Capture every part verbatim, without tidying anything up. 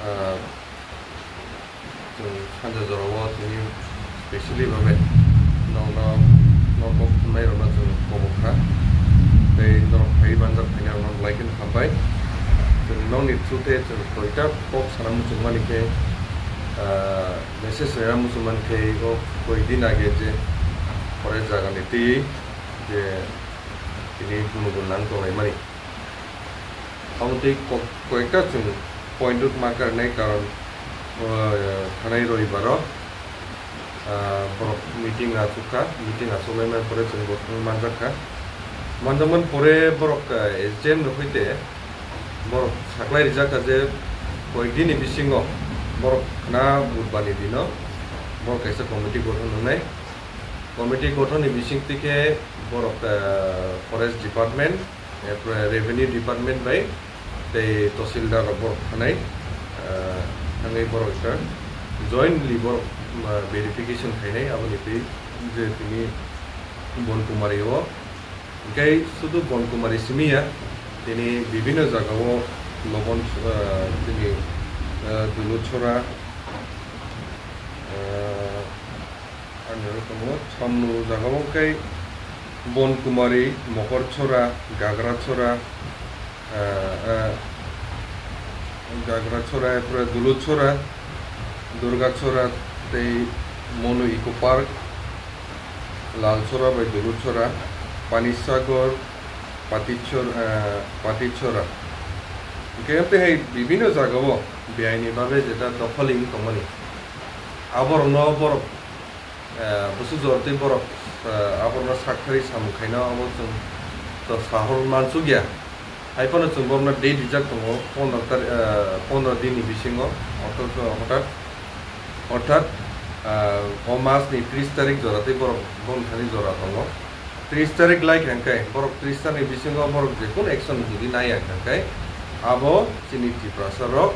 Ah, chwng sanja jorao tini specially babe nokno, nok kok thumnairokno chwng kobok kha. Tei norok phai banjak phainairokno belai kheno hambai. Chwng nokni through khe chwng koita kok sana muchungmani khe, ah, message rwna muchungmani khe o koi din age je pore jagani twi je tini hwnwi bo nang tonglaimani. Abo tei ko-, koita chwng point out ma karnai karon, o, thanai roibaro, ah, borok meeting achuk kha, meeting achuk lai man pore chwng bo manjak kha. Manjakman pore borok, ah, S D M no hoite borok saklai rijak kha je koik dini bisingo borok khna budbani dino borok kaisa committee gothon wngnai. Committee gothon ni bising twi khe borok, ah, forest department, Apre revenue department bai tei tahsildar rok borok thanai, ah, thangwi borok ekta jointly borok, ah, verification khainai aboni twi je tini Bon Kumari o. Hwnkhe sudu Bon Kumari simi ya, tini bibhinno jagao Lobon, ah, tini, ah, Duluchora, ah, Ani oro tongo, Samnu jagao khe Bon Kumari, Mokorchora, Gagrachora, ah, ah, Gagrachora, apre Duluchora, Durgachora tei Monu Eco Park, Lalchora bai Duluchora, Panisagor, Patichor-, ah, Patichora. Hwnkhe tei hai bibhinno jagao beaini babe jeta dokholi wng tongmani. Aborokno borok Eh, bwswk jora tei borok, eh, aborokno sak thari samung khaino abo chwng to sahor mansukya. Hai phano chwng borokno date rijak tongo pondro tari-, eh, pondro dinni bisingo, ortho-, orthat, orthat, eh, o masni tris tarik jora tei borok boni thani jora tongo. Tris tarik lai kha hwnkhe borok tris tarik ni bisingo borok je kunu action jodi naiya hwnkhe abo chini Tiprasa rok,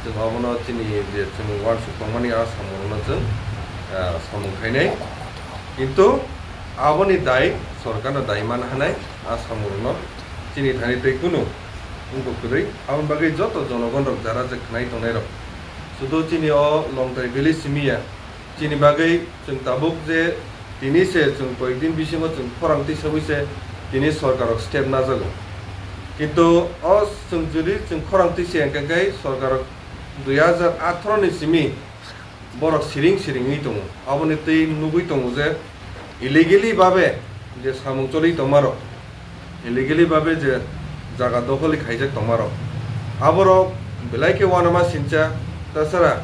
chwng abono chini je chwng uansuk tongmani a samung rokno chwng, ah, samung khainai. Kintu aboni dai sorkarno dai man hanai a samung rokno chini thani tei kunu wngkuk kwrwi. Aboni bagwi joto jonogon rok jara je khnai tongnai rok sudu chini o Longtrai village simi ya. Chini bagwi chwng tabuk je tini se chwng koyekdin bisingo chwng khorang twi sagwi se tini sorkarrok step najago. Kintu o chwng jodi chwng khorang twi se hwnkhe khe sorkarrok dui hajar atharo ni simi borok siring siringwi tongo. Aboni twi nugwi tongo je illegally babe je samung choli tongmarok. Illegally babe je jaga dokholi khaijak tongmarok, aborok belai khe uanama sincha. Tasara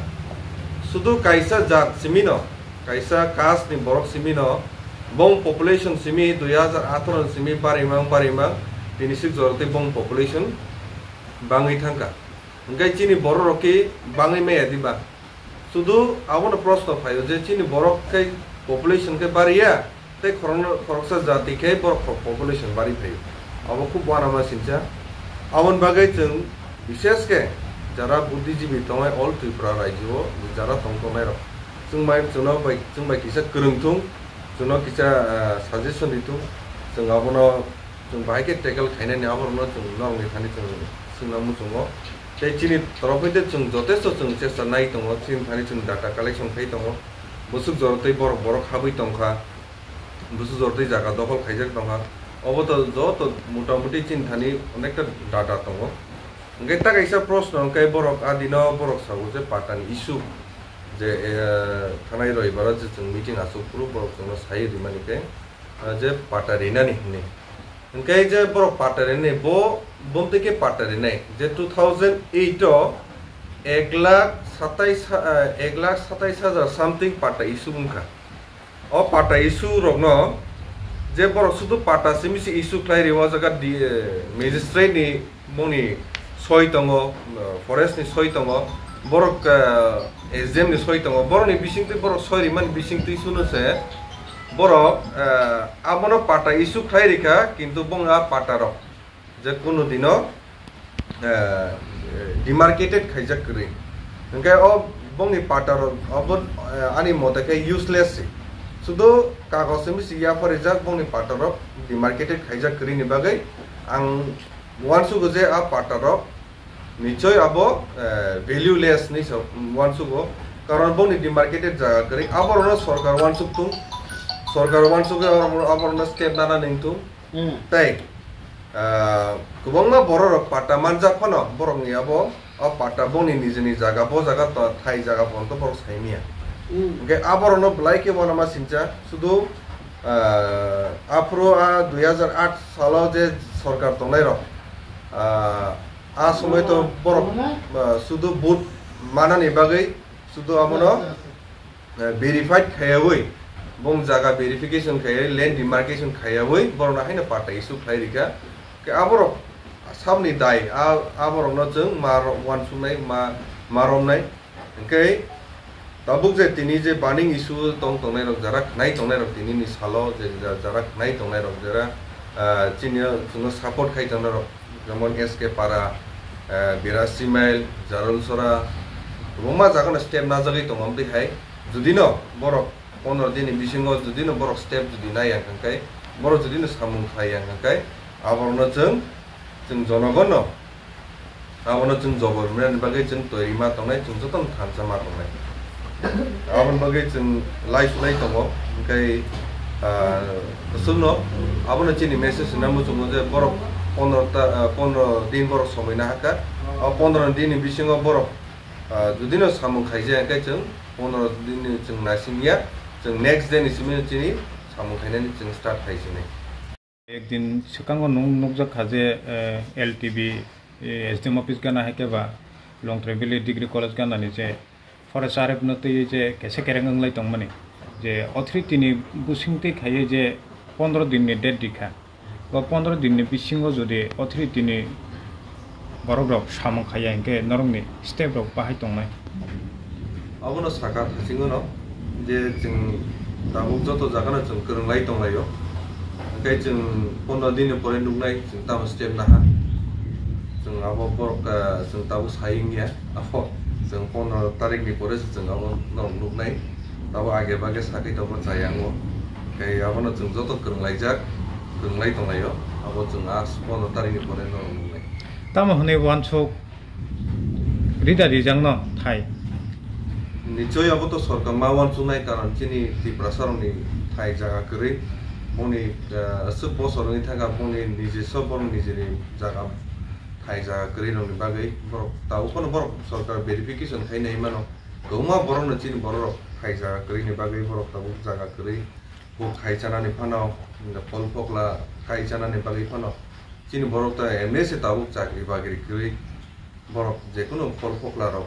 sudu kaisa jat simino, kaisa caste ni borok simino, bong population simi dui hajar atharo ni simi barimang barimang tini sik jora tei bong population bangwi thangkha. Hwnkhe chini borok rok khe bangwi maya diba? Sudu abono proshno phaio je chini borok khe population khe bariya, tei khorokno, khoroksa jati khe borok kho-, population bari phaio. Abo khub uanama sincha. Aboni bagwi chwng bishesh khe jara buddhijibi tongnai all Tripura rajyo o jara tong tongnai rok, chwng bai, chwngno bai, chwng bai kisa kwrwng thung, chwngno kisa, ah, suggestion ri thung, chwng abono chwng bahai khe tackle khainani aborokno chwng norokni thani chwng swngna muchungo. Tei chini torof hwnkhe chwng jotesto chwng chesta nai tongo, chini thani chwng data collection khai tongo. Bwswk jora tei borok borok habwi tongkha, bwswk jora tei jaga dokhol khaijak tongkha. Obo to joto motamuti chini thani onekta data tongo. Hwnkhe ta kaisa proshno hwnkhe borok a dino borok sago je patani issue je, eh, thanai roibaro je chwng meeting aswk phuru borok chwngno sai rimani khe, ah, je pata rinani hwnwi. Hwnkhe je borok pata rinani, bo, bomtwi khe pata rinai. Je two thousand eight o ek lakh satais ha-, eh, ek lakh satais hajar something pata issue wngkha. O pata issue rokno je borok sudu pata simi se issue khlai rio, o jaga di, eh, magistrate ni bongni soi tongo, eh, forest ni soi tongo, borok, eh, S D M ni soi tongo, borokni bisingtwi borok soi rimani bisingtwi suno se borok, eh, abono pata issue khlai rikha, kintu bongni a pata rok je kunu dino, eh, demarcated khaijak kwrwi. Hwnkhe o bongni pata rok obo, eh, ani mote khe useless se. Sudu kagoj se misi yapharijak bongni pata rok demarcated khaijak kwrwini bagwi ang uansugo je a pata rok Nichoi abo, eh, valueless ni sa uansugo, karon boni demarcated jaga kwrwi, aborokno sorkar uansuk thung, sorkar uansugwi aborokno step nana neng thung. Hmm. Tei, ah, kwbangma bororok patta manjak phano borokni abo, o patta bongni nijini jaga, bo jaga to thai jaga phano to borok saimanya. Hmm. Hwnkhe aborokno belai khe uanama sincha, sudu, ah, aphuru a dui hazar aat salo je sorkar tongnairok, ah, a somoi to borok, ah, sudu vote manani bagwi sudu abono eh, verified khaiyawi, bong jaga verification khaiyawi, land demarcation khaiyawi, borokno haino patta issue khlai rikha. Khe aborok sabni dai, a-, aborokno chwng ma ro-, uansuknai, ma, ma romnai. Hwnkhe tabuk je tini je burning issue tong tongnairok, jara khnai tongnairok tinini salo, je ja-, jara khnai tongnairok, jara, ah, chini chwngno support khai tongnairok, jemon S K Para, eh, Birasimail, Jarulsora, kwbangma jagano step najagwi tongo. Amtwi hai judino borok pondro dini bisingo judino borok step judi naiya hwnkhe, borok judino samung khlaiya hwnkhe, aborokno chwng, chwng jonogonno abono chwng jobor mwnani bagwi chwng toiri ma tongnai, chwng jotono thansa ma tongnai. Aboni bagwi chwng lai sulai tongo, hwnkhe, ah, chwngno abono chini message rwna muchungo je borok pondro ta, ah, pondro din borok somoi nahakha. O pondro din ni bisingo borok, ah, judino samung khaijak, hwnkhe chwng pondro din ni chwng naisingya, chwng next day ni simi chini samung khainani chwng start khai sinai. Ekdin swkango nwng nukjak kha je, eh, L T B, eh, S D M office gana hai khe ba Longtrai Valley Degree College gana ni je forest R F no twi je kaisa kereng wnglai tongmani, je authority ni bwswng twi khaiwi je pondro din ni date rikha, bo pondro din ni bisingo jodi authority ni borok rok samung khaiya hwnkhe norokni step rok bahai tongnai. Abono saka thasingono je chwng tabuk joto jagano chwng kwrwnglai tonglaio, hwnkhe chwng pondro din ni pore nuknai chwng tamo step naha. Chwng abo borok, ah, chwng tabuk sai wngya, abo chwng pondro tarik ni pore se chwng abo norok nuknai. Tabuk age bage sakwi tongma chaya wngo, hwnkhe abono chwng joto kwrwnglaijak, kwrwnglai tonglaio, abo chwng a pondro tarik ni pore norok nuknai. Tamo hwnwi uansuk rida rijakno thai. Nichoi abo to sorkar ma uansuknai, karon chini Tiprasa rokni thai jaga kwrwi. Bongni, eh, aswk bosor wngwi thangkha, bongni nijeso borok nijeni jaga thai jaga kwrwi rokni bagwi borok tabuk phano borok sorkar verification khai nai mano. Kwbangma borokno chini borok rok thai jaga kwrwini bagwi borok tabuk jaga kwrwi. Bo khai chanani phano, phol phokla khai chanani bagwi phano chini borok ta emne se tabuk chakri bakri kwrwi. Borok jekunu phol phokla rok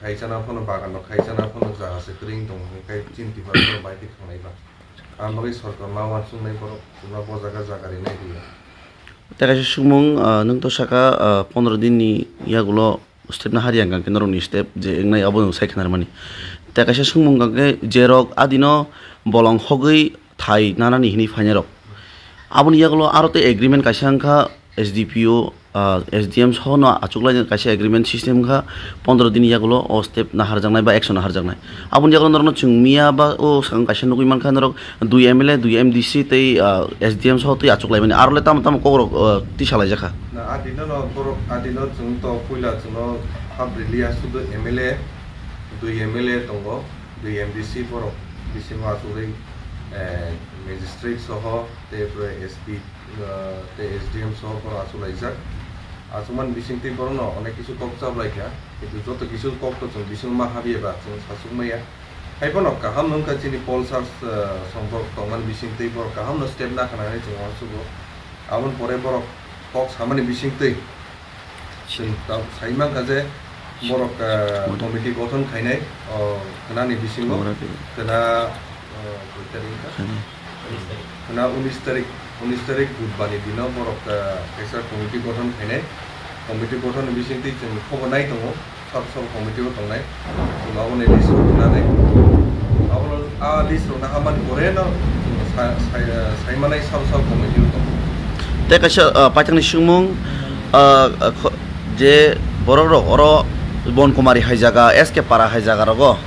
khai chana phano, bagan rok khai chana phano jaga se kwrwi wng tongo, hwnkhe chini Tiprasa rok bai khe thanglai ba. Ang bagwi sorkar ma uansuknai borok chwngno bo jaga jaga rinai rwya. Tei kaisa swngmung, ah, nwng to saka, ah, pondro din ni yagulo step na hari ang khe norokni step je wngnai abo nwng sai khnarmani. Tei kaisa swngmung hwnkhe je rok adino bolong hogwi thai nanani hinwi phainai rok. Aboni yagulo aro tei agreement kaisa wngkha S D P O, ah, S D M sohono achuklai kaisa agreement system wngkha pondro din yagulo o step naharjaknai ba action naharjaknai. Aboni yagulo norokno chwng miya ba o swkang kaisa nugwi mankha norok dui M L A, dui M D C tei, ah, S D M soho tei achuklaimani. Arole tamo tamo kokrok, ah, tisalaijak kha. Na, adino no borok, adino chwng to puila chwngno hap riliya sudu M L A, dui M L A tongo, dui M D C borok bisingo achugwi, eh, magistrate soho tei pore S P, ah, tei S D M soho borok achulaijak. Achukmani bisingtwi borokno onek kisu kok chaplaikha, kintu joto kisu kok to chwng bisingo ma habya ba chwng sachukmaya. Haiphano kaham wngkha chini Paul Sars, eh, songborok tongmani bisingtwi borok kahamno step nakha nai chwng uansugo. Aboni pore borok kok samani bisingtwi chwng ta-, sai mankha je borok, eh, committee gothon khainai, o, khnani bisingo khna, eh, koi tarik wngkha? Khna unis tarik, unis tarik Budbani dino borok, eh, kaisa committee gothon khainai. Committee gothon ni bisingtwi chwng khobor nai tongo. Sub sub committee o tongnai, chwng aboni list rok rwnani. Abono a list rok naharmani pore no chwng sa-, sa-, saimanai sub sub committee o tongo. Tei kaisa, ah, paithakni swngmung, ah, kho-, je borok rok oro Bonkumari hai jaga, S K Para hai jaga rogo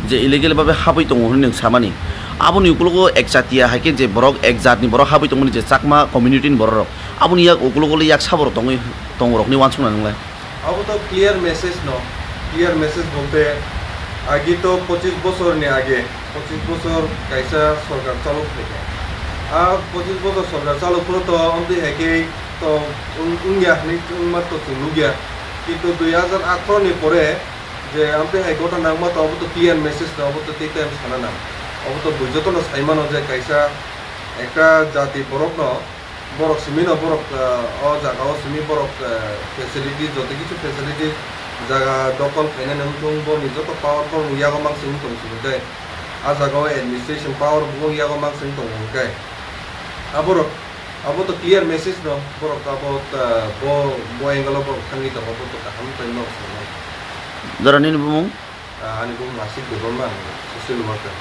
je illegal babe habwi tongo hwnwi nwng samani. Aboni ukologo ek jatiya hai khe je borok ek jatni borok habwi tongmani je Chakma community ni borok rok. Aboni yak ukologo le yak sabo rok tongwi, tongo rokni uansukna nwnglai. Abo to clear message no, clear message bolte agi to pochis bosor ni age, pochis bosor kaisa sorkar chalok phaikha. A pochis bosor sorkar chalok phuru to amtwi hai khe to wng-, wngya hinwi wngma to chwng nukya. Kintu dui hajar atharo ni pore je amtwi hai gotha nangma to abo to clear message no, abo to tei time sana nang. Abo to bui jotono sai mano je kaisa ekta jati borok no, borok simi no borok, ah, o jaga o simi borok, ah, facility, joto kichu facility jaga dokol khainani wngthung, borokni joto power borokni yago mang se wng tong simi tei a jaga o administration power bo wng yago mang se wng tongo hwnkhe aborok abo to clear message no borok abo, ah, bo, bo angle o borok thangwi tongo, bo to kaham tei nok sanai. Jora nini bumung? Ah, ani bumung Asik Debbarma, social worker.